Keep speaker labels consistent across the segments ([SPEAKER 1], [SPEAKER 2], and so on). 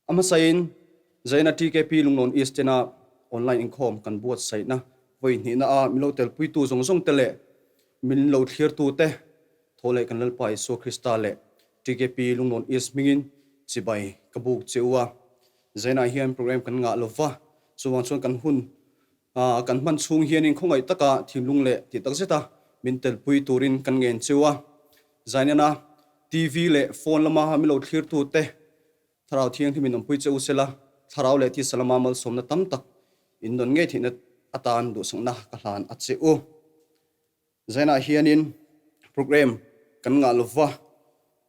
[SPEAKER 1] A hmasain Zaina TKP Lunglawn East tena online inkhawm kan buatsaihna vawi hnihna a min lo telpuitu zawng zawng te leh min lo thlirtu te thaw leh kan Lalpa Isua Krista leh TKP Lunglawn East hmingin chibai ka buk che u a. Zaina hian program kan ngah lova, chuvang chuan kan hun kan hman chhung hianin khawngaih taka thinlung leh tih tak zeta min telpui turin kan ngen cheu a. Zainana TV leh phone lama min lo thlirtu te Thlarau Thianghlim in awmpui che u sela, Thlarau leh tisa lama malsawmna tam tak in dawn ngei theihna atan duhsakna ka hlan a che u. Zainah hianin program kan ngah lova,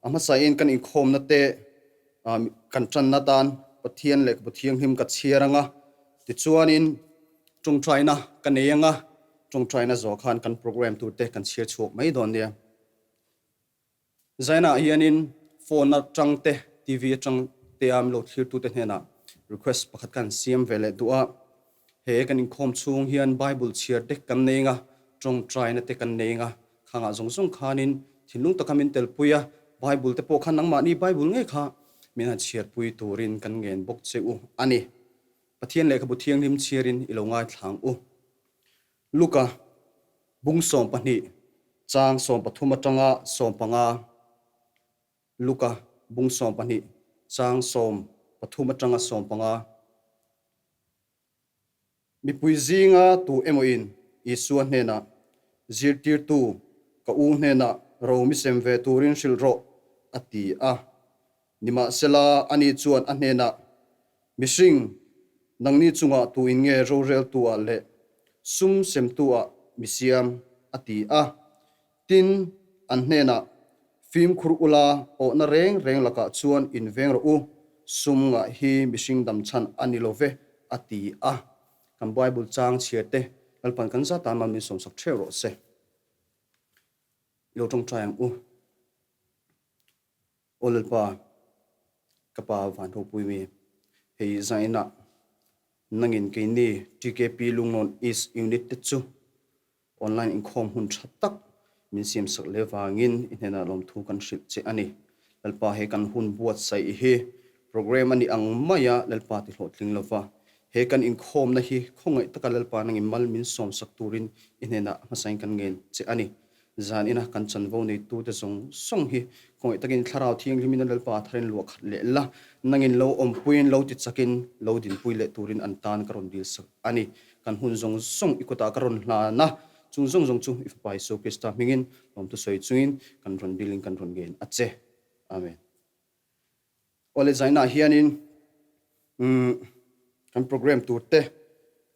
[SPEAKER 1] a hmasain kan inkhawmna te kan tanna atan Pathian Lehkhabu Thianghlim ka chhiar anga, tichuanin tawngtaina ka nei anga, tawngtaina zawh khan kan program tur te kan chhiar chhuak mai dawn nia. Zainah hianin phone atang te, TV atang te a milo thlirtute hnenah request pakhat kan siam ve leh duh a. He kan inkhawm chhung hian Bible chhiar te kan nei anga, tawngtaina te kan nei anga, khangah zawng zawng khanin thinlung taka min telpui a, Bible te pawh khan nangmahni Bible ngei kha min han chhiarpui turin kan ngen bawk che u a ni. Pathian lehkhabu thianghlim chhiarin i lo ngaithlang u. Luka. Bung 12, chang 13 atanga 15, Luka bung 12, chang 13 atanga 15. Mipui zinga tu emawin Isua hnenah, Zirtirtu, ka u hnenah ro mi sem ve turin hrilh rawh, a ti a. Nimahsela, ani chuan a hnenah, Mihring, nangni chungah tuin nge roreltu-ah leh sum semtu-ah mi siam? a ti a. Tin, an hnenah, Fimkhur ula, awhna reng reng lakah chuan inveng rawh u, sum ngah hi mihring dam chhan a ni lo ve, a ti a. Kan Bible chang chhiar te Lalpan kan zat tan mal min sawmsak theuh rawh se. I lo tawngtai ang u. Aw Lalpa, ka pa van ropui mi, hei zainah nangin keini TKP Lunglawn East Unit te chu online inkhawm hun tha tak min siamsak leh vangin i hnenah lawmthu kan hrilh che a ni. Lalpa he kan hun buatsaih hi program a ni ang maia Lalpa ti hlawhtling lova, he kan inkhawmna hi khawngaih taka Lalpa nangin mal min sawmsak turin i hnenah hmasain kan ngen che a ni. Zan ina kan chanvo neitute zawng zawng hi khawngaih takin Thlarau Thianghlimin a Lalpa tharin luah khat leh la, nangin lo awmpuiin lo ti chakin lo dinpui leh turin an tan ka rawn dilsak a ni. Kan hun zawng zawng i kutah ka rawn hlan a, chung zawng zawng chu i Fapa Isua Krista hmingin lawmthu sawi chungin kan rawn dilin kan rawn ngen a che. Amen. Awle zainah hianin kan program tur te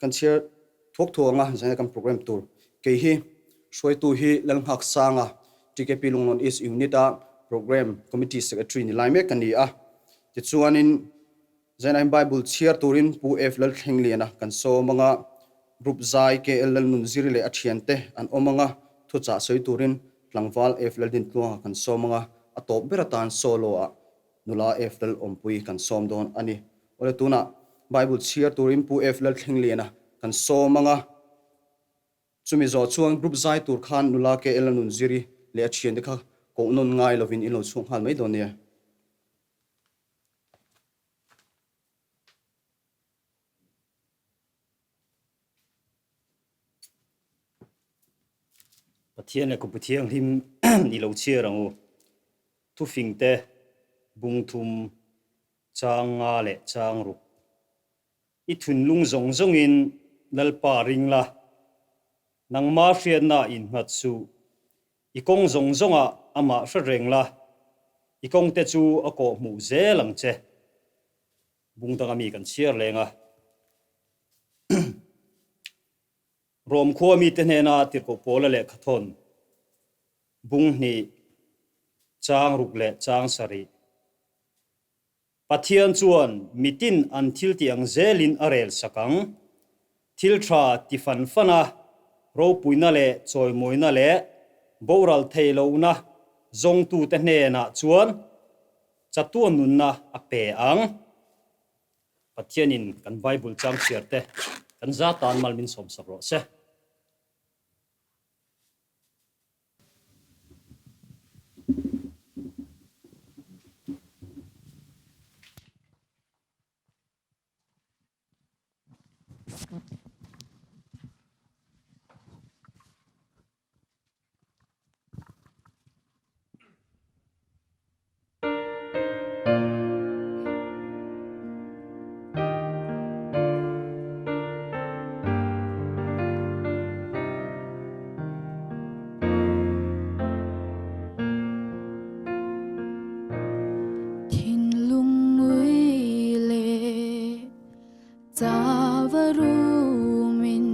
[SPEAKER 1] kan chhiar thuak thuak ang a, zaina kan program tur kei hi hruaitu hi Lalnghak Sanga TKP Lunglawn East Unit a Program Committee Secretary ni lai mek ka ni a. Tichuanin zainah hian Bible chhiar turin Pu F Lalthlengliana kan sawm ang a, Group Zai KL Lalnunziri leh a thiante an awm ang a, thuchah sawi turin Tlangval F Laldintluanga kan sawm ang a, a tawp ber atan solo ah Nula F Lal awmpui kan sawm dawn a ni. Awle tunah Bible chhiar turin Pu F Lalthlengliana kan sawm ang a, chumi zawh chuan group zai tur khan nula KL Lalnunziri leh a thiante kha koh nawn ngai lovin in lo chhuak nghal mai dawn nia.
[SPEAKER 2] Pathian leh Kawpu Thianghlim i lo chhiar ang u. Thufingte, bungthum, chang nga leh chang ruk. I thunlung zawng zawngin Lalpa ring la, nangma hriatna innghat suh. I kawng zawng zawngah amah hre reng la, i kawngte chu a kawhhmuh zel ang che. Bung danga mi kan chhiar leng a. Rom khua mite hnena tirhkoh Paula lehkhathawn bung hnih, chang ruk leh chang sarih. Pathian chuan mitin an thil tih ang zelin a rel sak ang. Thil tha ti fan fan a, ropuina leh chawimawina leh boral thei lohna zawngtute hnenah chuan Chatuan nunna a pe ang. Pathianin kan Bible chang chhiar te kan za tan mal min sawmsak rawh se.
[SPEAKER 3] Thinlung ngui leh chava rumin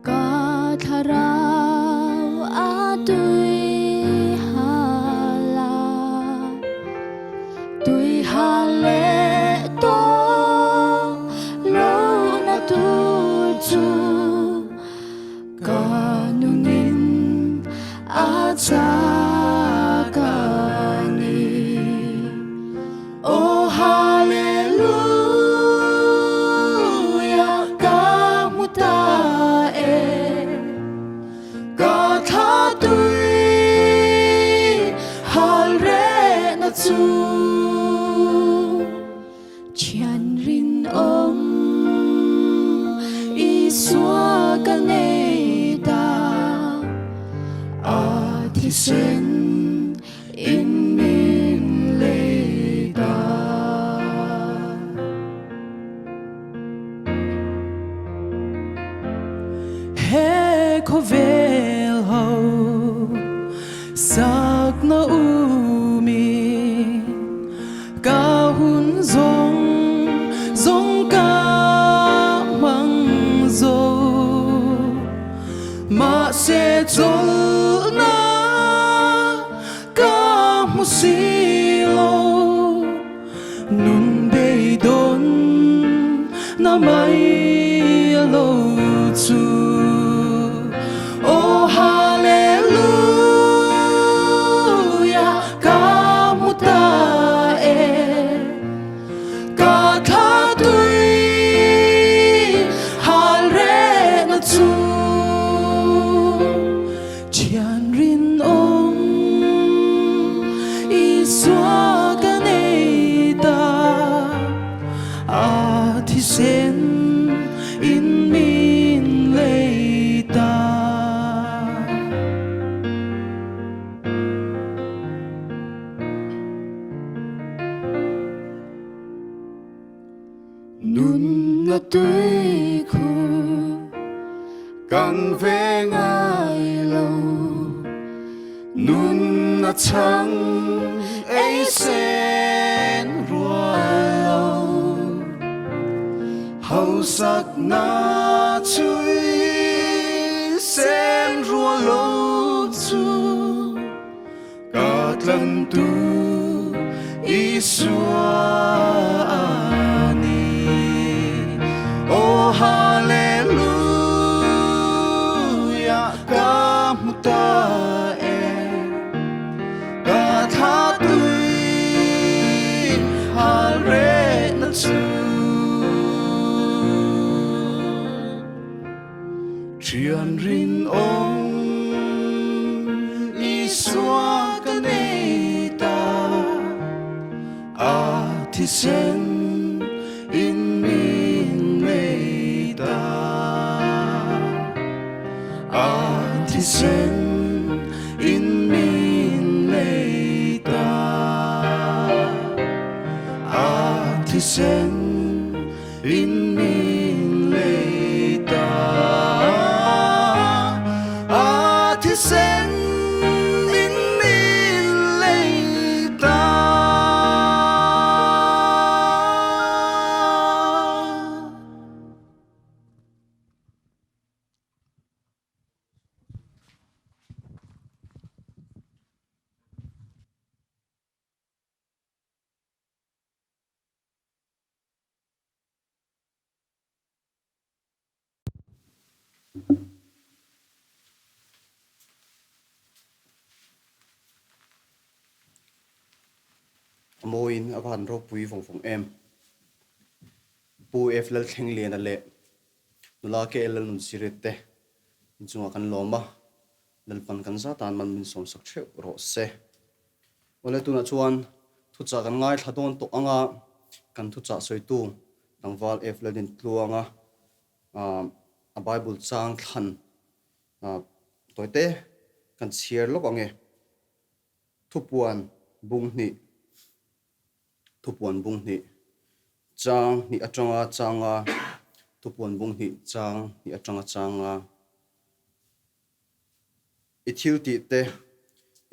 [SPEAKER 3] ka thlarau a tui hal a, tui hal leh tawh lohna tur chu Ka nunin a chak a ni. Oh Hallelujah ka hmu ta e, ka thla tui hal rehna chu. Thian rinawm Isua ka nei ta, a thisen in min lei ta.
[SPEAKER 4] He khawvel ho sakna umi Ka hun zawng zawng ka hmang zo, mahse chawlhna ka hmu si lo, nun beidawn na mai a lo chu. Aw Hallelujah ka hmu ta e, ka thla tui hal rehna chu Thian rinawm Isua ka nei ta, a thisen in min lei ta.
[SPEAKER 3] Nunna tui khur kan ve ngai lo, nunna chhang ei sen rual lo. Hausakna chui sen rual lo chu ka tlantu Isua a ni. Aw Hallelujah ka hmu ta e, ka thla tui hal rehna chu. Thian rinawm Isua ka nei ta, a thisen in min nei ta. A thisen in min nei ta. A thisen in min lei ta. A thisen in min lei ta.
[SPEAKER 1] A mawiin a va han ropui vawng vawng em. Pu F Lalthlengliana leh nula KL Lalnunsirit te inchungah kan lawm a, Lalpan kan zatan man min sawmsak theuh rawh se. Awle tunah chuan thuchah kan ngaithla dawn tawh anga kan thuchah sawitu tlangval F Lalin Tluanga. A Bible chang thlan tawite kan chhiar lawk ang e. Thupuan bung hnih, Thupuan bung hnih chang hnih atanga changa, Thupuan bung hnih chang hnih atanga changa. I thil tih te,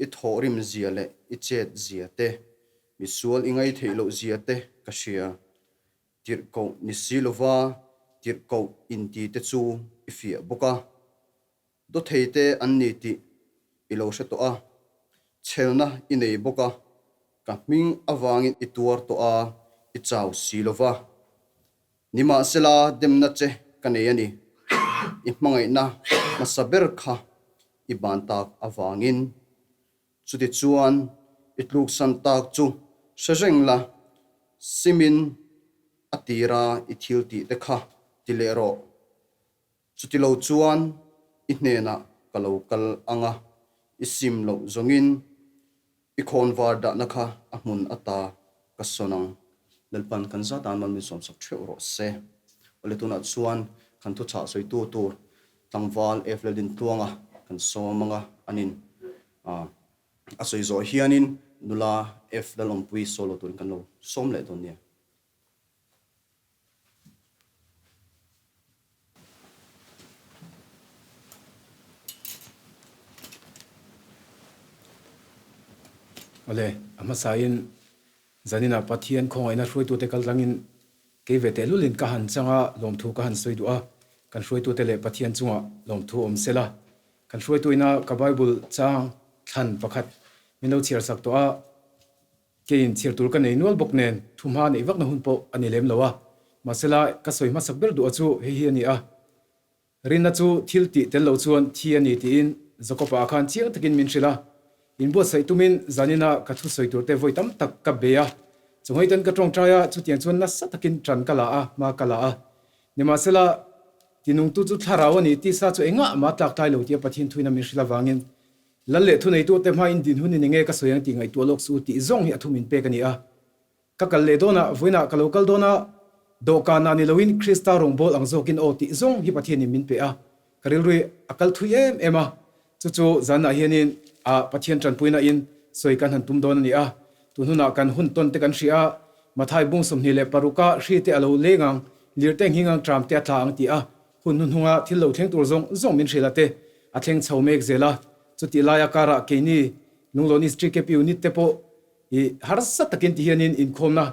[SPEAKER 1] i thawhrim zia leh i chet zia te, misual i ngaihtheih loh zia te ka hria. Tirhkoh ni si lova tirhkoh inti te chu i fiah bawk a. Dawthei te an ni tih i lo hre tawh a, chhelna i nei bawk a, ka hming avangin i tuar tawh a, i chau si lova. Nimahsela demna che ka nei a ni. I hmangaihna hmasa ber kha i ban tak avangin. Chutichuan i tluksan tak chu hre reng la, simin a tira i thil tih te kha ti leh rawh. Chutilo chuan i hnenah ka lo kal ang a, i sim loh zawngin i khawnvar dahna kha a hmun ata ka sawn ang. Lalpan kan zat an mal min sawmsak theuh rawh se. Awle tunah chuan kan thuchah sawitu tur tlangval F Laldintluanga kan sawm ang a, anin a sawi zawh hianin nula F Lalawmpui solo turin kan lo sawm leh dawn nia.
[SPEAKER 5] Awle, a hmasain zaninah Pathian khawngaihna hruaitute kal tlangin kei ve tehlulin ka han chang a, lawmthu ka han sawi duh a, kan hruaitute leh Pathian chungah lawmthu awm sela. Kan hruaituina ka Bible chang thlan pakhat min lo chhiar sak tawh a, Keiin chhiar tur ka nei nual bawk nen thu hma neih vakna hun pawh a ni lem lo a, mahsela ka sawi hmasak ber duh a chu hei hi a ni a, Rinna chu thil tih tel lo chuan thi a ni tiin Jakob-a ah khan chiang takin min hrilh a, inbuatsaih tumin zanina ka thu sawi turte vawi tam tak ka bei a, chawngaitan ka tawngtai a, chutiang chuan nasa takin tan ka la a, hma ka la a. Nimahsela, tinungtu chu thlarau a ni, tisa chu engah mah tlak tlai lo tia Pathian thuin a min hrilh avangin Lal leh thuneitute hmain din hun in enge ka sawi ang tih ngaihtuah lawk suh tih zawng hi a thum in pek a ni a. Ka kal leh dawn a, vawiinah ka lo kal dawn a, dawhkanah ni loin Krista rawngbâwl ang zawkin aw tih zawng hi Pathianin min pe a, ka rilrui a kal thui em em a. Chu chu zanah hianin a Pathian tanpuina in sawi kan han tum dawn a ni a. Tun hunah kan hun tawn te kan hria a, Mathai bung 26 a hri te a lo leng ang, lir te nghing ang tram te a tla ang tih a, Hun hnuhnunga thil lo thleng tur zawng zawng min hrilh a te a thleng chho mek zel a, chutih laia karah keini Lunglawn East TKP unit te pawh i harsa takin ti hianin inkhawmna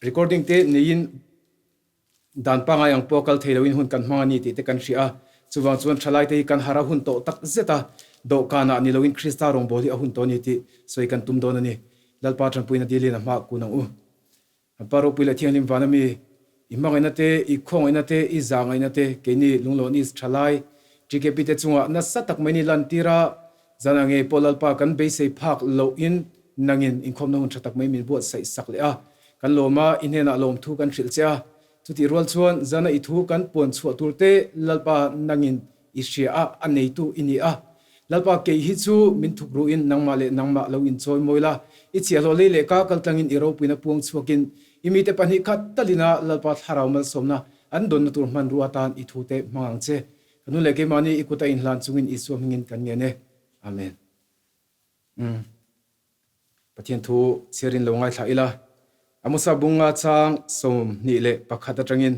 [SPEAKER 5] recording te neiin dan pangai ang pawh kal thei loin hun kan hmang a ni tih te kan hria a, chuvang chuan thalai te hi kan har a hun tawh tak zet a, dawhkanah ni loin Krista rawngbâwl hi a hun tawh a ni tih sawi kan tum dawn a ni. Lalpa tanpuina dilin a hma kun ang u. Pa ropui leh thianghlim vana mi, i hmangaihna te, i khawngaihna te, i zahngaihna te, keini Lunglawn East thalai, TKP te chungah nasa tak mai ni lantir a, zan ah ngei pawh Lalpa kan beisei phak loh in nangin inkhawmna hun tha tak mai min buatsaih sak leh a, kan lawm a, i hnenah lawmthu kan hrilh che a, chutih rual chuan zana i thu kan puan chhuah tur te Lalpa nangin I hria a, a neitu i ni a. Lalpa kei hi chu min thuk ruhin nangmah leh nangmah lo inchawi mawi la, i chiahhlawh lei leh ka kaltlangin i ropuina puang chhuakin i mite pahnih khat talina Lalpa thlarau malsawmna an dawnna tur hmanrua atan i thute hmang ang che. Ka nu leh keimahni i kut a inhlan chungin Isua hmingin kan ngen e. Amen. Umm. Pathian thu chhiarin lo ngaithla ila, Amosa bunga chang 21 atangin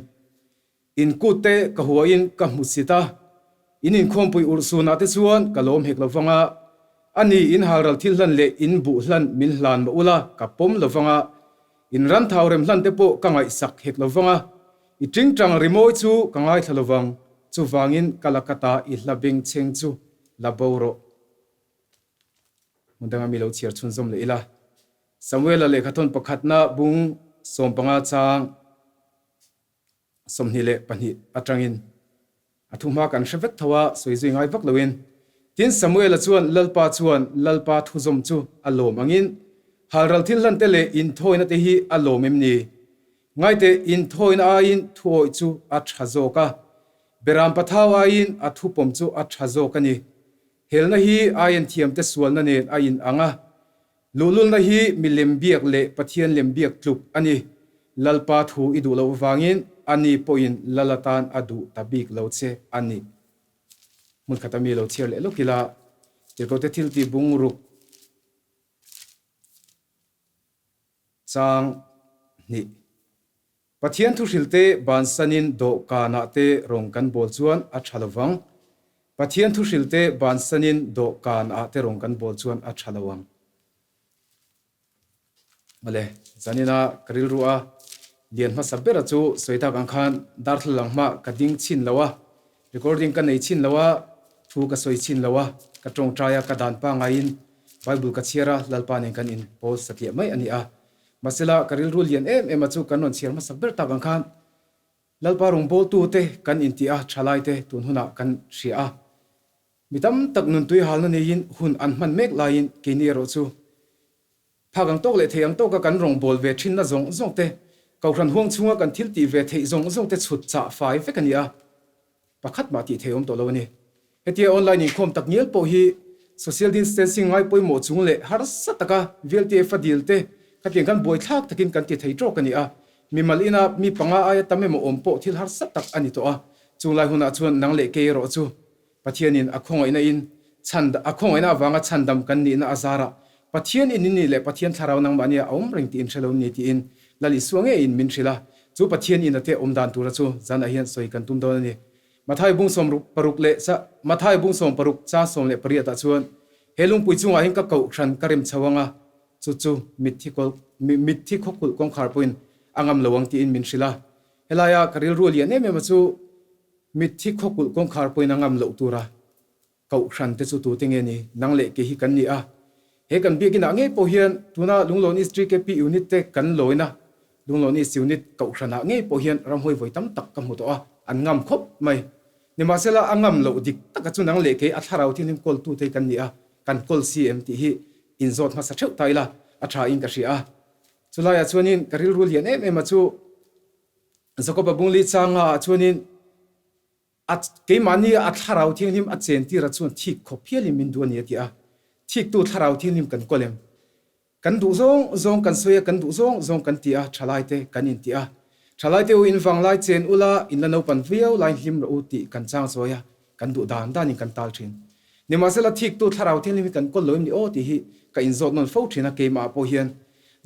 [SPEAKER 5] In kut te ka huain ka hmu sit a, in inkhawmpui urhsunah te chuan ka lawm hek lo vang a, a ni in halral thil hlan leh in buh hlan min hlan mah ula ka pawm lo vang a, in ran thau rem hlan te pawh ka ngaihsak hek lo vang a, i tingtang rimawi chu ka ngaithla lo vang, chuvangin ka la ka ta i hla bengchheng chu la bo rawh. Hmun danga mi lo chhiar chhunzawm leh ila, Samuela lehkhathawn pakhatna bung 15 chang 22 atangin a thu hma kan hre vek tho a, sawi zui ngai vak loin. Tin, Samuela chuan Lalpa chuan Lalpa thuzawm chu a lawm angin, Halral thil hlan te leh inthawina te hi a lawm em ni? Ngaite, inthawina aiin thuawih chu a tha zawk a, Beram pathau aiin a thupawm chu a tha zawk a ni. Helna hi aiin thiamte sualna nen a in ang a, luhlulna hi milem biak leh Pathian lem biak tluk a ni. Lalpa thu i duh loh vangin ani pawhin Lal atan a duh ta bik lo che a ni. Hmun khata mi lo chhiar leh lawk ila, Tirhkohte thiltih bungruk chang hnih. Pathian thuhrilte bansanin dawhkanah te rawng kan bawl chuan a tha lo vang. Pathian thuhrilte bansanin dawhkanah te rawng kan bawl chuan a tha lo ang. Mawle, zanina ka rilru a lian hmasa bera chu sawi tak ang khan darthlalang hma ka ding chhin lo a, recording ka nei chhin lo a, thu ka sawi chhin lo a, ka tawngtai a, ka dan pangaiin Bible ka chhiar a, Lalpa nen kan inpawl satliah mai a ni a. Mahsela, ka rilru lian em em a chu kan rawn chhiar hmasak ber tak ang khan Lalpa rawngbawltute kan intih a, thalaite tun hunah kan hria a. Mi tam tak nuntui halna neiin hun an hman mek laiin keini erawh chu phak ang tawk leh thei ang tawka kan rawngbâwl ve thinna zawng zawng te, Kohhran huang chhunga kan thil tih ve theih zawng zawng te chhut chah fai vek a ni a, pakhat mah tih thei awm tawh lo a ni. Hetia online inkhawm tak ngial pawh hi social distancing ngai pawimawh chung leh harsa taka VLTF a dil te khatiang kan buaithlak takin kan ti thei tawk a ni a, mimal ina mi panga aia tam emaw awm pawh thil harsa tak a ni tawh a, chunglai hunah chuan nang leh kei erawh chu Pathianin a khawngaihna in chhan a khawngaihna avanga chhandam kan nihna a zarah Pathian in inni leh Pathian thlarau nangmahnia a awm reng tih in hre lo ni tiin Lal Isua ngeiin min hrilh a, chu Pathian in a te awm dan tura chu zanah hian sawi kan tum dawn a ni. Mathai bung 16 leh cha Mathai bung 16 chang 18 ah chuan he lungpui chungah hian ka kohhran ka rem chho anga chu chu mitthi kawl mitthi khawkulh kawngkhar pawhin a ngam lo ang tiin min hrilh a. Helaia ka rilru a lian em em a chu Mitthi khawkulh kawngkhar pawhin a ngam loh tura Kohhran te chu tute nge ni? Nang leh kei hi kan ni a. He kan biakinah ngei pawh hian tuna Lunglawn East GKP Unit te kan lawina Lunglawn East Unit Kohhranah ngei pawh hian ramhawi vawi tam tak ka hmu tawh a, an ngam khawp mai. Nimahsela a ngam loh dik taka chu nang leh kei a thlarau thianghlim kawltute hi kan ni a, kan kawl si em tih hi inzawt hmasa theuh ta ila a tha in ka hria a. Chulaiah chuanin ka rilru lian em em a chu Jakob-a bungli changa ah chuanin a keimahni a thlarau thianghlim a chentira chuan thik khawp hialin min duh a ni a ti a. Thiktu thlarau thianghlim kan kawl em? Kan duh zawng zawng kan sawi a, kan duh zawng zawng kan ti a, thalaite kan inti a. Thalaite u in vanglai chen ula, in la naupan viau lai hlim rawh u tih kan chang chawi a, kan duh dan danin kan tal thin. Nimahsela thiktu thlarau thianghlim hi kan kawl lo em ni aw tih hi ka inzawt nawn fo thin a, keimah pawh hian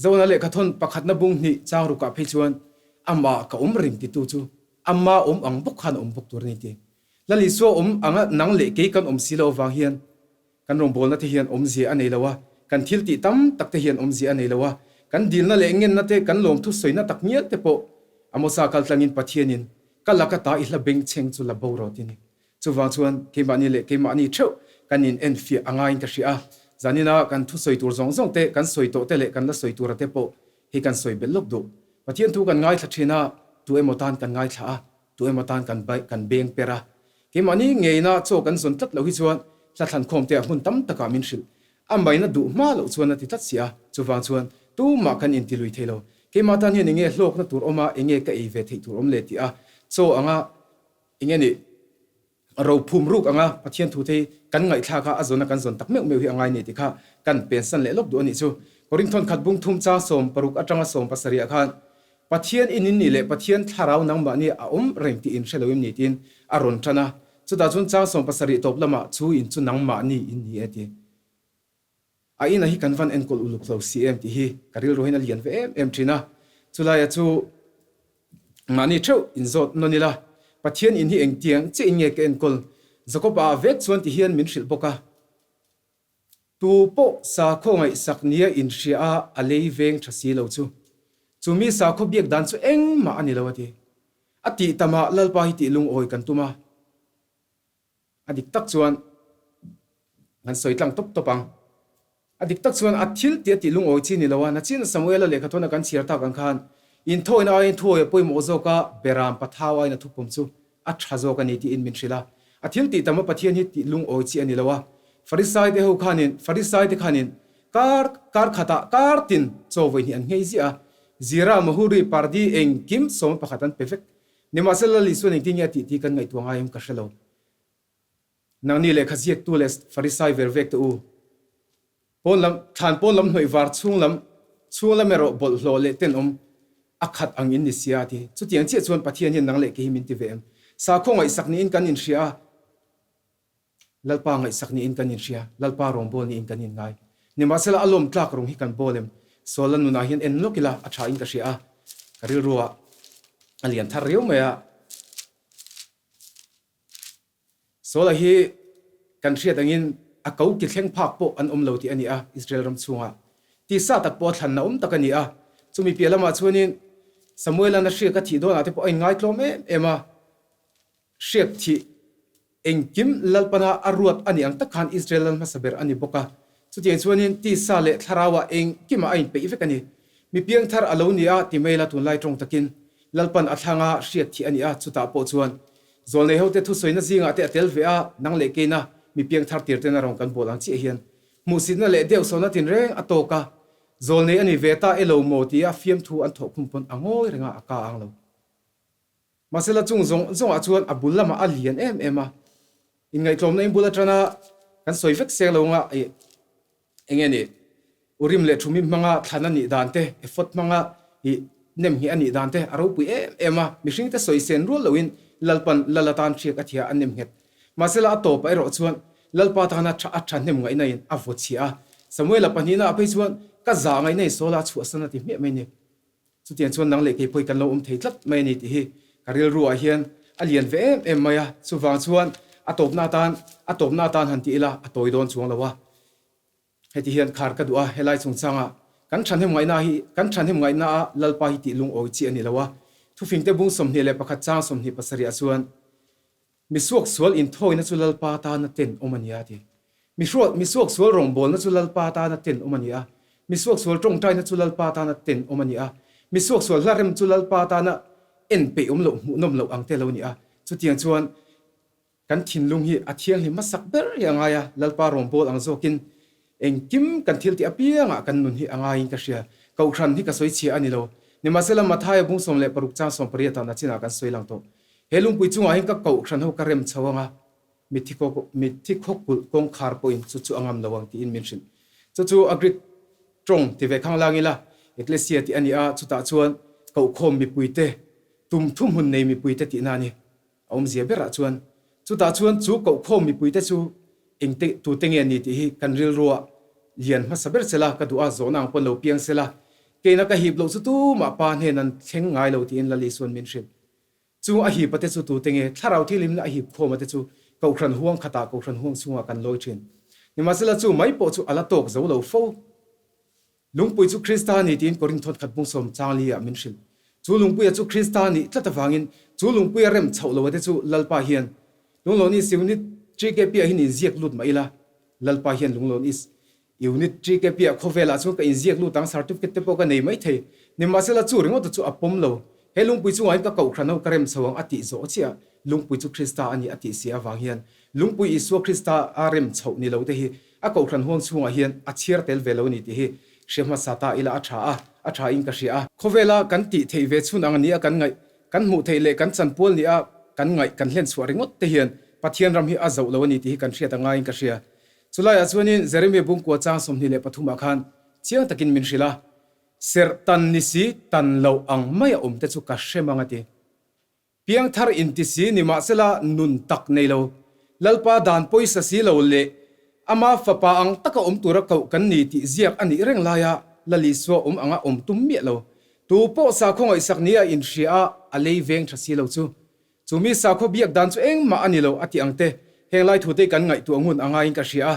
[SPEAKER 5] Zona lehkhathawn pakhatna bung hnih chang rukah phei chuan Amah ka awm reng titu chu ama awm ang bawk khan a awm bawk tur a ni ti. Lal Isua awm anga nang leh kei kan awm si lo avang hian kan rawngbawlna te hian awmzia a nei lo a, kan thil tih tam tak te hian awmzia a nei lo a, kan dilna leh ngenna te, kan lawmthu sawina tak ngial te pawh Amosa kaltlangin Pathianin ka laka ta i hla bengchheng chu la bo rawh ti ni. Chuvang chuan keimahni leh keimahni theuh kan in enfiah a ngaiin ka hria a, zanina kan thusawi tur zawng zawng te, kan sawi tawh te leh kan la sawi tura te pawh hi kan sawi belh lawk duh. Pathian thu kan ngaithla thin a, tu emaw tan kan ngaithla a, tu emaw tan kan kan beng per a. Keimahni ngeina chaw kan zawn tlat loh hi chuan hla thlankhawm te ah hmun tam takah min hrilh. A maina duh hma loh chuan a ti tlat si a, chuvang chuan tumah kan inti lui thei lo. Keimah tan hian enge hlawkna tur awm a, enge ka ei ve theih tur awm le tih a chaw anga Eng nge nih? Rophum ruk anga Pathian thu te hi kan ngaihthlak a, a zawna kan zawn tak meuh meuh hi a ngai ni tih kha kan pensan leh lawk duh a nih chu. Korinthon khat bung thum chang 60 atanga 70 ah khan Pathian in in nih leh Pathian thlarau nangmahni a awm reng tih in hre lo em ni tiin a rawn tan a, chutah chuan chang 70 tawp lamah chu in chu nangmahni in ni e ti. A ina hi kan van enkawl uluk lo si em tih hi ka rilru hian a lian ve em em thin a, chulaia chu mahni theuh inzawt nawn ila, Pathian in hi engtiang chiah in nge ka enkawl? Jakob-a ah vek chuan ti hian min hrilh bawk a, Tu pawh sakhaw ngaihsak nia inhria a a lei veng tha si lo chu, chumi sakhaw biak dan chu engmah a ni lo a ti. A tih tamah Lalpa hi tih lungawi kan tum a. A dik tak chuan kan sawi tlang tawp tawp ang. A dik tak chuan a thil tih a tih lungawi chi ni lo a, nachin Samuela lehkha thawna kan chhiar tak ang khan inthawina aiin thuawi a pawimawh zawk a, Beram pathau aiin a thupawm chu a tha zawk a ni tiin min hrilh a. A thil tih tam a Pathian hi tih lungawi chi a ni lo a. Farisai te ho khanin, Farisai te khanin kar kar khatah kar tin chaw vawi hnih an nghei ziah a, Zira, Mahuri, Pardi engkim sawma pakhat an pe vek. Nimahsela Lal Isuan engtin nge a tih tih kan ngaihtuah ngai em ka hre lo. Nangni lehkha ziaktu leh Farisai ver vek te u, pawn lam, thlan pawn lam hnawih var chhung lam, chhung lam erawh bawlhhlawh leh tenawm. A khat ang in ni sia a ti. Chutiang chiah chuan Pathian hian nang leh kei hi min ti ve em? Sakhaw ngaihsak niin kan inhria a, Lalpa ngaihsak niin kan inhria, Lalpa rawngbâwl niin kan inngai. Nimahsela a lawm tlâk rawng hi kan bâwl em? Sual a nunah hian en lawk ila a ṭha in ka hria a, ka rilruah a lian thar riau mai a. Saula hi kan hriat angin a ko ki thleng phak pawh an awm lo tih a ni a, Israel ram chhungah tisa tak pawh a thlanna awm tak a ni a. Chumi piah lamah chuanin Samuela'n a hriak a thih dawnah te pawh a inngai tlawm em em a, hriak thih engkim Lalpana a ruat a nih ang tak khan Israel lal hmasa ber a ni bawk a. Chutiang chuanin tisa leh thlarauah engkimah a inpeih vek a ni. Mi piangthar a lo ni a ti mai la tunlai tawng takin Lalpan a thlanga hriak thih a ni a, chutah pawh chuan Zawlnei hote thusawina zingah te a tel ve a, nang leh keina mi piangthar tir tena rawn kan bawl ang chiah hian hmuhsitna leh deuhsawhna tinreng a tawk a, zawlnei a ni ve ta elo maw tia fiamthu an thawh khum pawn a ngawi reng a, a ka ang lo. Mahsela chung zawng zawngah chuan a bul lamah a lian em em a, inngaihtlawmna in bul atana kan sawi vek seng lo nga ih Enge ni? Urim leh Thumim hmanga thlan a nih dan te, Ephod hmanga ih nem ngheh a nih dan te a ropui em em a, mihringte sawi sen rual loin Lalpan Lal atan hriak a thia a nem nghet. Mahsela a tawpah erawh chuan Lalpa tana tha a thahnem ngaihna in a vaw chhia a, Samuela pahnihna ah phei chuan ka zah ngaihna in Saula a chhuahsan a ti hmiah mai ni. Chutiang chuan nang leh kei pawh hi kan lo awm thei tlat mai a ni tih hi ka rilru ah hian a lian ve em em mai a, chuvang chuan a tawpna atan a tawpna atan han ti ila a tawi dawn chuang lo a. Heti hian khar ka duh a, helai chungchanga kan thahnem ngaihna hi kan thahnem ngaihna a Lalpa hi tih lungawi chi a ni lo a, thufingte bung 21 chang 27 ah chuan Mi suaksual inthawina chu Lalpa tana ten awm a ni a ti. Mi hruat, mi suaksual rawngbawlna chu Lalpa tana ten awm a ni a. Mi suaksual tawngtaina chu Lalpa tana ten awm a ni a. Mi suaksual hla rem chu Lalpa tana en peih awm loh, hmuhnawm loh ang te lo ni a. Chutiang chuan kan thinlung hi a thianghlim hmasak ber hi a ngai a, Lalpa rawngbâwl ang zawkin Engkim kan thil tih apiangah kan nun hi a ngaiin ka hria. Kohhran hi ka sawi chhia a ni lo. Nimahsela Mathaia bung 16 chang 18 ah nachinah kan sawi lang tawh. He lungpui chungah hian ka kohhran ho ka rem chho anga, mitthi mitthi khawkulh kawngkhar pawhin chu chu a ngam lo ang tiin min hrilh. Chu chu a Greek tawng ti ve khang lang ila Ekklesia tih a ni a, chutah chuan kohkhawm mipuite, tum thuhmun nei mipuite tihna a ni. A awmzia berah chuan chutah chuan chu kohkhawm mipuite chu engte tute nge ni tih hi kan rilruah lian hmasa ber sela ka duh a, zawhna ang pawn lo piang sela, keina ka hip loh chu tumah pa hnen an thleng ngai lo tiin Lali chuan min hrilh. Chu a hip ate chu tute nge thlarau thilimna a hip khawm ate chu kohhran huang khatah kohhran huang chhungah kan lawi thin. Nimahsela chu mai pawh chu a la tawk zo lo fo. Lungpui chu Krista a ni tiin Korinth thawnkhat bung sawm chang li ah min hrilh. Chu lungpuia chu Krista a nih tlat avangin chu lungpuia rem chhoh lo ate chu Lalpa hian Lunglawn East Unit TKP ah hian inziak lut mah ila, Lalpa hian Lunglawn East Unit TKP ah khawvelah chuan ka inziak lut ang certificate te pawh ka nei mai thei. Nimahsela chu ringawt chu a pawm lo. He lungpui chungah hian ka kohhran ho ka rem chho ang a tih zawh chiah lungpui chu Krista a ni a tih si avang hian lungpui Isua Krista a rem chhoh ni lo te hi A kohhran huang chhungah hian a chhiar tel ve lo a ni tih hi hria hmasa ta ila a tha a, a tha in ka hria a. Khawvela kan tih theih ve chhun ang nia kan ngaih, kan hmuh theih leh kan chanpual nia kan ngaih kan hlen chhuah ringawt te hian Pathian ram hi a zoh lo a ni tih hi kan hriat a ngaiin ka hria. Chulaiah chuanin Jeremia bungkua chang 23 ah khan chiang takin min hrilh a, Serh tan ni si tan loh ang mai a awm te chu ka hre mang a ti. Piangthar inti si nimahsela nun tak nei lo, Lalpa dan pawisa si lo leh ama fapa ang taka awm tura koh kan ni tih ziak a nih reng laia Lal Isua awm anga awm tum miah lo. Tu pawh sakhaw ngaihsak ni a inhria a, a lei veng tha si lo chu. Chu mi sakhaw biak dan chu engmah a ni lo a ti ang te, heng lai thute kan ngaihtuah ngun a ngaiin ka hria a.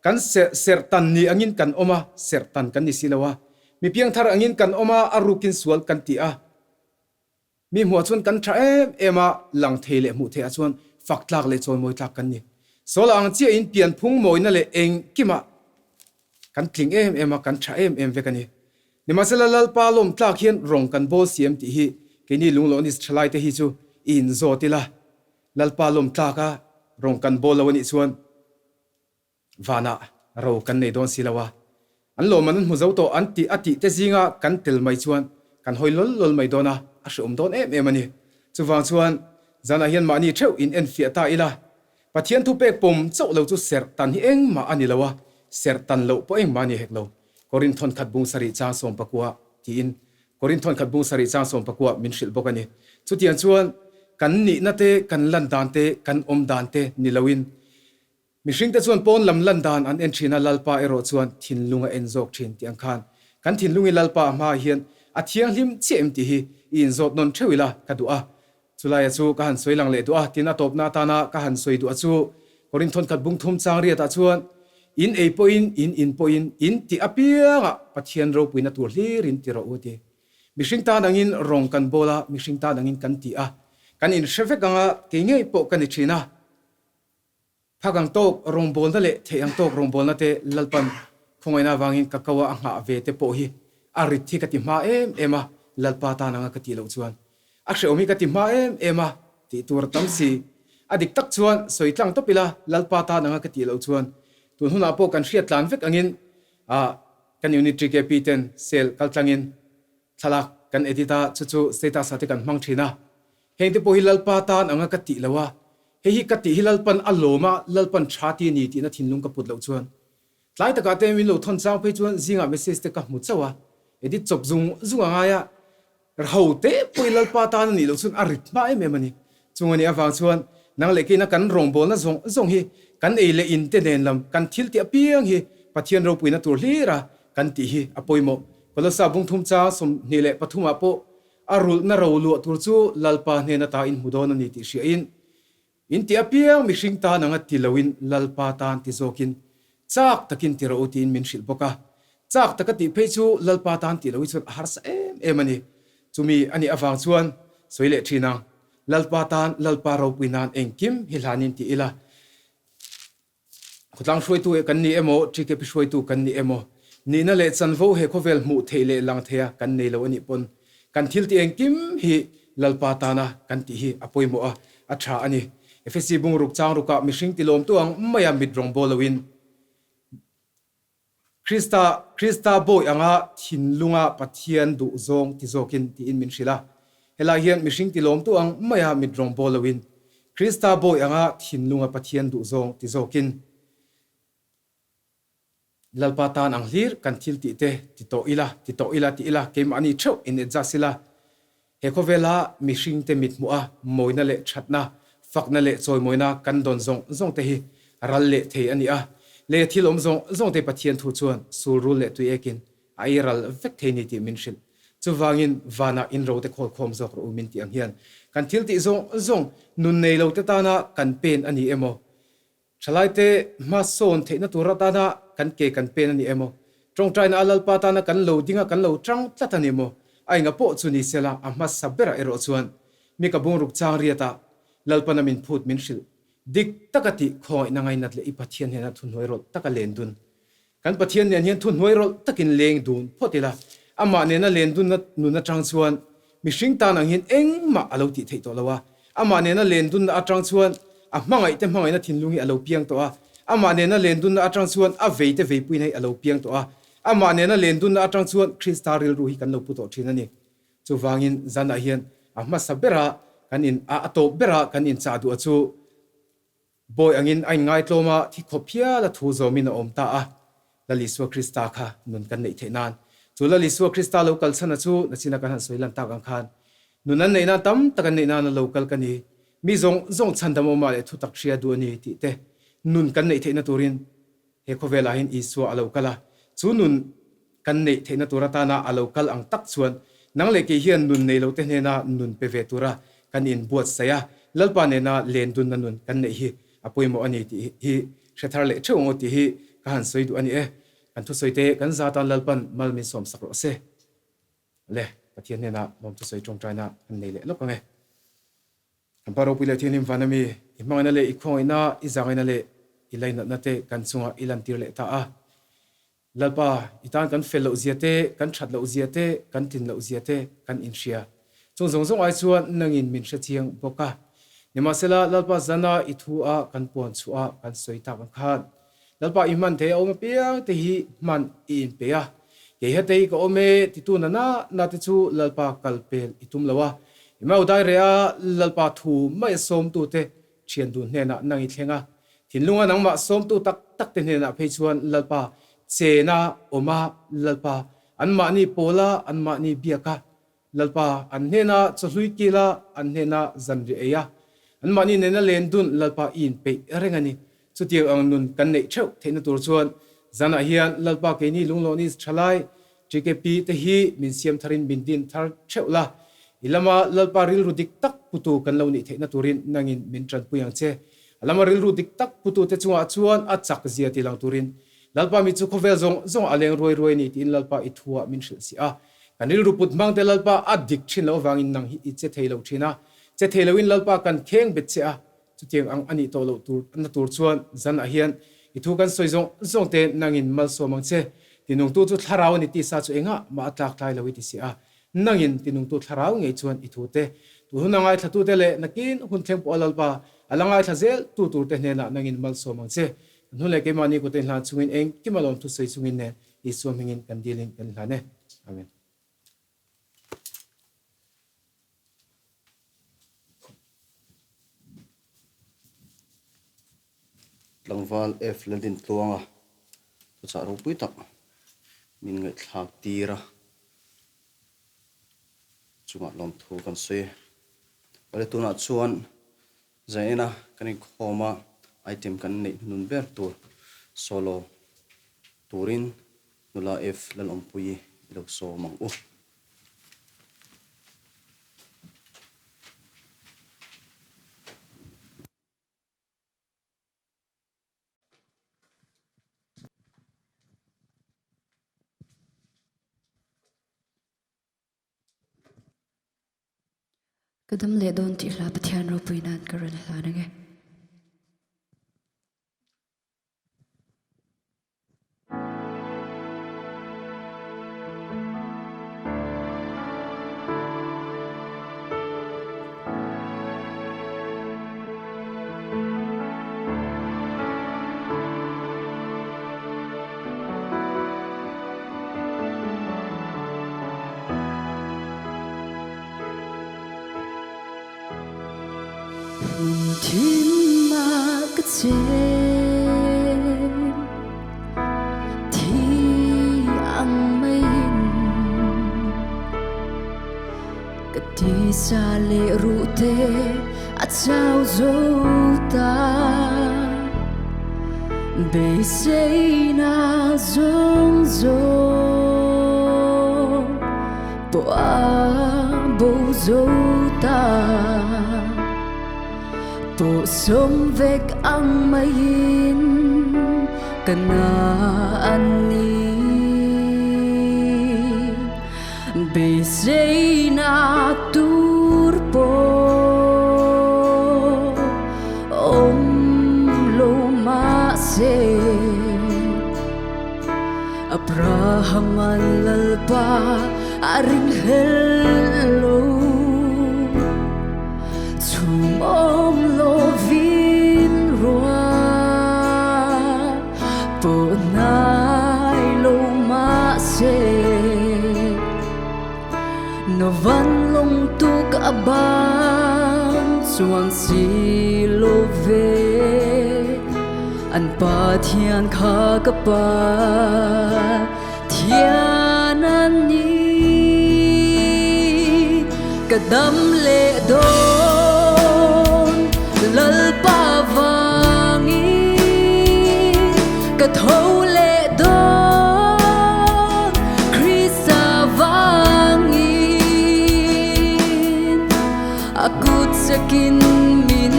[SPEAKER 5] Kan serh tan ni angin kan awm a, serh tan kan ni si lo a. Mi piangthar angin kan awm a, a rukin sual kan ti a. Mi hmuah chuan kan tha em em a, lang thei leh hmuh theihah chuan fak tlak leh chawimawi tlak kan ni. Sawl ang chiahin pianphung mawina leh engkimah kan tling em em a, kan tha em em vek a ni. Nimahsela Lalpa lawm tlak hian rawng kan bawl siam tih hi keini lunglawhnis thalaite hi chu i inzawt ila, Lalpa lawm tlaka rawng kan bawl lo a nih chuan, Vanah ro kan nei dawn si lo a, an lawmman an hmu zo tawh an tih a tih te zinga kan tel mai chuan kan hawi lawl lawl mai dawn a, a hreawm dawn em em a ni. Chuvang chuan zanah hian mahni theuh in enfiah ta ila, Pathian thupek pawm chauh lo chu serh tan hi engmah a ni lo a, serh tan loh pawh engmah a ni hek lo. Korinth thawnkhat bung sarih chang 19 tiin. Korinthon khat bung sarih chang sawmpakua min hrilh bawk a ni. Chutiang chuan kan nihna te, kan lan dan te, kan awm dan te ni loin mihringte chuan pawn lam lan dan an en thin a, Lalpa erawh chuan thinlung a en zawk thin tih ang khan kan thinlung i Lalpa a hmaah hian a thianghlim chiah em tih hi i inzawt nawn theuh ila ka duh a. Chulaia chu ka han sawi lang leh duh a, tin a tawpna atana ka han sawi duh a chu Korinthon khat bung thum chang riatah chuan In ei pawhin, in in pawhin, in tih apiangah Pathian ropuina tur hlirin ti rawh u ti. Mihring tan angin rawng kan bawl a, mihring tan angin kan ti a, kan inhre vek anga kei ngei pawh ka ni thin a. Phak ang tawk rawngbawlna leh theih ang tawk rawngbawlna te Lalpan khawngaihna avangin ka ko a a nghah ve te pawh hi a rit hi ka ti hma em em a, Lalpa tan anga ka tih loh chuan a hrehawm hi ka ti hma em em a tih tur a tam si. A dik tak chuan sawi tlang tawp ila Lalpa tan anga ka tih loh chuan tun hunah pawh kan hriat tlan vek angin ah kan unit TKP ten cell kal tlangin Thlalak kan edit a, chu chu status ah te kan hmang thin a. Heng te pawh hi Lalpa tan anga ka tih lo a, hei hi ka tih hi Lalpan a lawm a, Lalpan tha ti a ni tihna thinlung ka put loh chuan. Tlai takah te min lo thawn chang phei chuan zingah message te ka hmu chauh a, edit chawp zung zung a ngai a, ho te pawh hi Lalpa tan a nih loh chuan a rit hma em em a ni. Chung a nih avang chuan nang leh keina kan rawngbawlna zawng zawng hi kan ei leh in te nen lam kan thil tih apiang hi Pathian ropuina tur hlir a kan tih hi a pawimawh. Kolosa bungthum chang 23 ah pawh a rulhna ro luah tur chu Lalpa hnen ata in hmu dawn a ni tih hriain in tih apiang mihring tan anga ti loin Lalpa tan ti zawkin chak takin ti rawh u tiin min hrilh bawk a. Chak taka tih phei chu Lalpa tan tih lohi chuan a harsa em em a ni. Chumi a nih avang chuan sawi leh thin ang, Lalpa tan Lalpa ropui nan engkim hi hlanin ti ila. Khawtlang hruaitu kan ni emaw, TKP hruaitu kan ni emaw, nihna leh chanvo he khawvel hmuh theih leh lang theia kan nei lo a nih pawn kan thil tih engkim hi Lalpa tana kan tih hi a pawimawh a, a tha a ni. Efesi bungruk chang rukah mihring tilawmtu ang maia mit rawngbawl loin Krista, Krista bawi anga thinlunga Pathian duh zawng ti zawkin tiin min hrilh a. Helai hian mihring ti lawmtu ang maia mit rawng bawl loin Krista bawi anga thinlunga Pathian duh zawng ti zawkin Lalpa tan ang hlir kan thil tih te ti tawh ila, ti tawh ila ti ila keimahni theuh in adjust ila. He khawvela mihringte mit hmuh a mawina leh thatna, fakna leh chawimawina kan dawn zawng zawng te hi ral leh thei a ni a. Lei a thil awm zawng zawng te Pathian thu chuan sul rul leh tui ekin a ei ral vek thei ni tih min hrilh. Chuvangin vanah in ro te khawl khawm zawk rawh u min tih ang hian kan thil tih zawng zawng nun nei lo te tana kan pen a ni emaw Thalaite hmasawn theihna tur atana kan ke kan pen a ni emaw, tawngtaina a Lalpa tana kan lo dinga kan lo tang tlat a ni maw? A enga pawh chu ni sela, a hmasa berah erawh chuan mi ka bungruk chang riatah Lalpana min phut min hrilh dik taka tih khawngaihna ngainat leh i Pathian hnena thuhnuai rawlh taka len dun Kan Pathian nen hian thuhnuai rawlh takin leng dun phawt ila, amah nena len dunna nun atang chuan mihring tan ang hian engmah a lo tih theih tawh lo a. Amah nena len dunna atang chuan a hmangaihte hmangaihna thinlung hi a lo piang tawh a. Amah nena len dunna atang chuan a veite veipuina hi a lo piang tawh a. Amah nena len dunna atang chuan Krista rilru hi kan lo pu tawh thin a ni. Chuvangin zanah hian a hmasa bera kan in a tawp bera kan inchah duh a chu Bawi angin a inngaitlawm a, thi khawp hial a thu zawmin a awm ta a, Lal Isua Krista kha nun kan neih theih nan. Chu Lal Isua Krista lo kal chhan a chu nachina kan han sawi lan tak ang khan nun an neih nan tam tak an neih nan a lo kal ka ni, mi zawng zawng chhandam awmah leh thu tak hria duh a ni tih te nun kan neih theihna turin He khawvelah hian Isua a lo kal a, chu nun kan neih theihna tur atana a lo kal ang tak chuan nang leh kei hian nun nei lote hnena nun pe ve tura kan inbuatsaih a, Lalpa nena len dunna nun kan neih hi a pawimawh a ni tih hi hre thar leh theuh ang aw tih hi ka han sawi duh a ni e. Kan thusawi te kan za tan Lalpan mal min sawmsak rawh se. Le, Pathian hnenah lawm thusawi tawngtaina an nei leh lawk ang e. Kan Pa ropui leh thianghlim van ami, i hmangaihna leh i khawngaihna, i zangaihna leh i lainatna te kan chungah i lantir leh ta a. Lalpa, i tan kan fel loh zia te, kan that loh zia te, kan tlin loh zia te kan inhria. Chung zawng zawng ai chuan nangin min hrechiang bawk a. Nimahsela, Lalpa zana i thu a kan puan chhuah a kan sawi tak ang khan, Lalpa i hman thei a awm apiang te hi hman i inpe a, kei hetei ka awm e titu na na na te chu Lalpa kal pel i tum lo a, i mau dai reh a, Lalpa thu mai a sawmtu te thian dun hnenah nang i thleng a, thinlunga nangmah sawmtu tak tak te hnenah phei chuan Lalpa chena awm a, Lalpa anmahni pawla anmahni biak a. Lalpa an hnena chawhlui kil a, an hnena zanriah ei a, anmahni nena len dun Lalpa i inpeih reng a ni. Chutiang ang nun kan neih theuh theihna tur chuan zanah hian Lalpa keini lunglawhni thalai TKP te hi min siam tharin min din thar theuh la. I lama Lalpa rilru dik tak putu kan lo nih theihna turin nangin min tanpui ang che. A lama rilru dik tak putu te chungah chuan a chak zia ti lang turin Lalpa mi chu khawvel zawng zawng a leng ruai ruai ni tiin Lalpa i thuah min hrilh si a. Kan rilru put hmang te Lalpa a dik thin loh avangin nang hi i che thei lo thin a. Che thei loin Lalpa kan kheng bet che a. Chutiang ang a nih tawh loh tur na tur chuan zanah hian i thu kan sawi zawng zawng te nangin malsawm ang che. Tinungtu chu thlarau a ni tisa chu engah mah a tlak tlai lo i ti si a. Nangin tinungtu thlarau ngei chuan i thu te, tu hun a ngaithla tu te leh nakin hun thleng pawh a Lalpa a la ngaithla zel tu tur te hnenah nangin malsawm ang che. Kan hun leh keimahni kut a inhlan chungin engkim a lawmthu sawi chungin nen Isua hmingin kan dilin kan inhlan e. Amen.
[SPEAKER 1] Tlangval F Laldintluanga thuchah ropui tak min ngaihthlak tir a, chungah lawmthu kan sawi. Awle tunah chuan Zaina kan inkhawm a, item kan neih hnun ber tur solo turin nula F Lalawmpuii i lo sawm ang u.
[SPEAKER 6] Ka dam leh dawn tih hla Pathian ropui nan ka rawn hlan ang e. Thim ah ka chen thi ang maiin ka tisa leh ruhte a chau zo ta beiseina zawng zawng pawh a bo zo ta pawh sawm vek ang maiin ka na an ni beiseina tur pawh awm lo mahse Abraham-a'n Lalpa a ringhlel lo chhum awm lovin ruah pawh hnai lo mahse Novan lawng tuk a ban chuang si lo ve An Pathian kha ka Pa Thian an ni Ka dam leh dawn Lalpa vangin Ka tho leh dawn Krista vangin A kut chakin min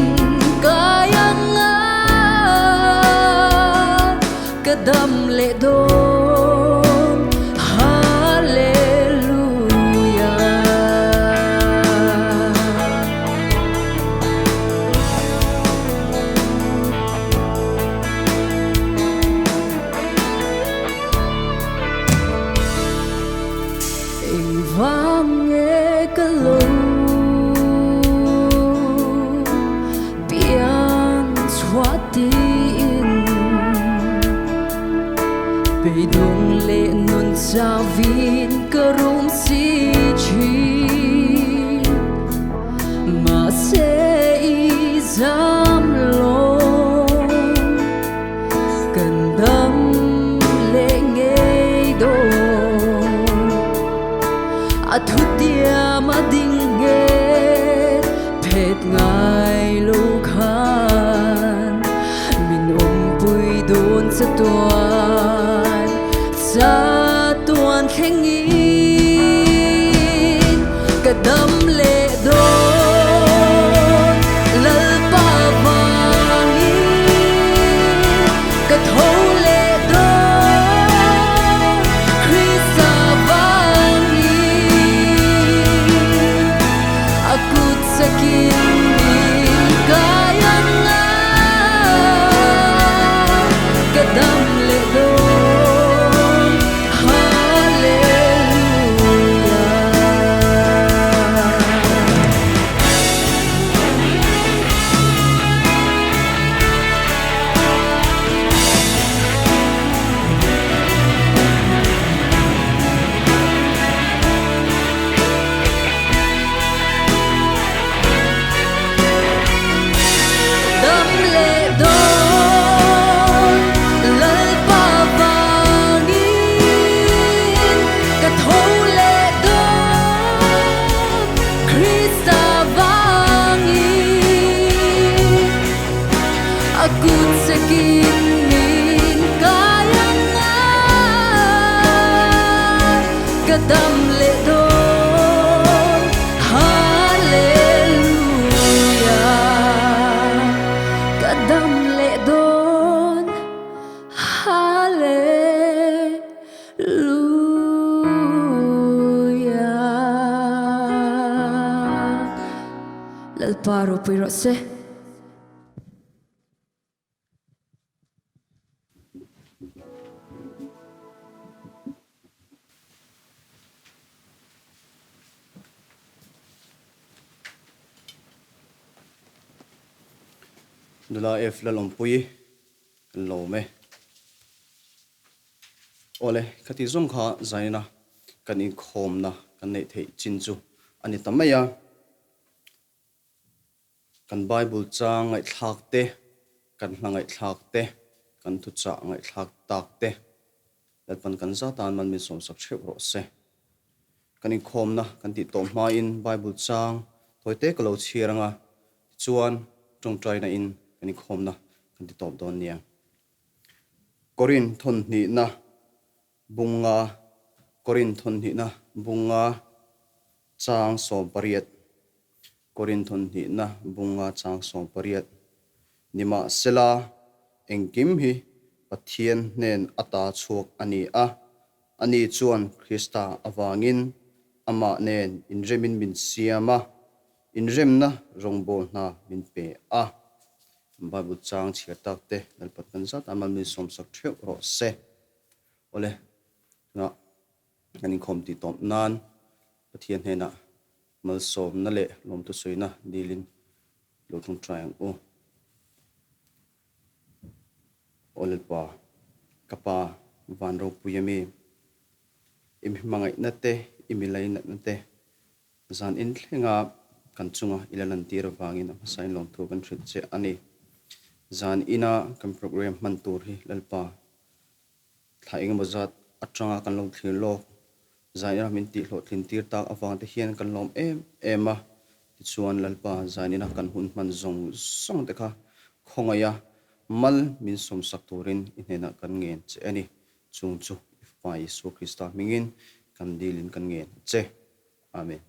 [SPEAKER 6] kai ang a Ka dam leh dawn Hallelujah. Engvang nge ka lo let ngai lo khan min awmpui dawn chatuan chatuan thlengin ka dam leh dawn Lalpa vangin ka tho leh dawn Krista vangin a kut chakin min kai ang a ka dam leh dawn Hallelujah. Dam leh dawn Lalpa vangin ka tho leh dawn Krista vangin a kut chakin min kai ang a ka dam leh dawn Hallelujah ka dam leh dawn Hallelujah Lalpa ropui rawh se.
[SPEAKER 1] Nula F Lalawmpuii kan lawm e. Awle, khati zawng kha zaina kan inkhawmna kan neih theih chin chu a ni ta mai a. Kan Bible chang ngaihthlak te, kan hla ngaihthlak te, kan thuchah ngaihthlak tak te Lalpan kan za tan man min sawmsak theuh rawh se. Kan inkhawmna kan tih tawh hmain Bible chang tawi te ka lo chhiar anga, tichuan tawngtaina in kan inkhawmna kan ti tawp dawn nia. Korin thawnhnihna bunga Korin thawnhnihna bunga Chang 18 Korinth hnihna bunga chang 18 Nimahsela, engkim hi Pathian hnen ata chhuak a ni a, ani chuan Krista avangin amah nen inremin min siam a, inremna rawngbâwl hna min pe a. Bible chang chhiar tak te Lalpat kan zat a, mal min sawmsak theuh rawh se. Awle, tunah Kan inkhawm tih tawp nan Pathian hnenah malsawmna leh lawmthusawina dilin lo tawngtai ang u. Aw Lalpa, ka Pa van ropui ami, i mi hmangaihna te, i mi lainatna te zan in thlenga kan chunga i la lantir avangin a hmasain lawmthu kan hrilh che a ni. Zan ina kan program hman tur hi Lalpa Thla engemaw zat atanga kan lo thlir lawk, Zainah min tih hlawhtlin tir tak avang te hian kan lawm em em a, tichuan Lalpa Zainina kan hun hman zawng zawng te kha khawngaih a, mal min sawmsak turin i hnenah kan ngen che a ni. Chung chu i Fapa Isua Krista hmingin kan dilin kan ngen a che. Amen.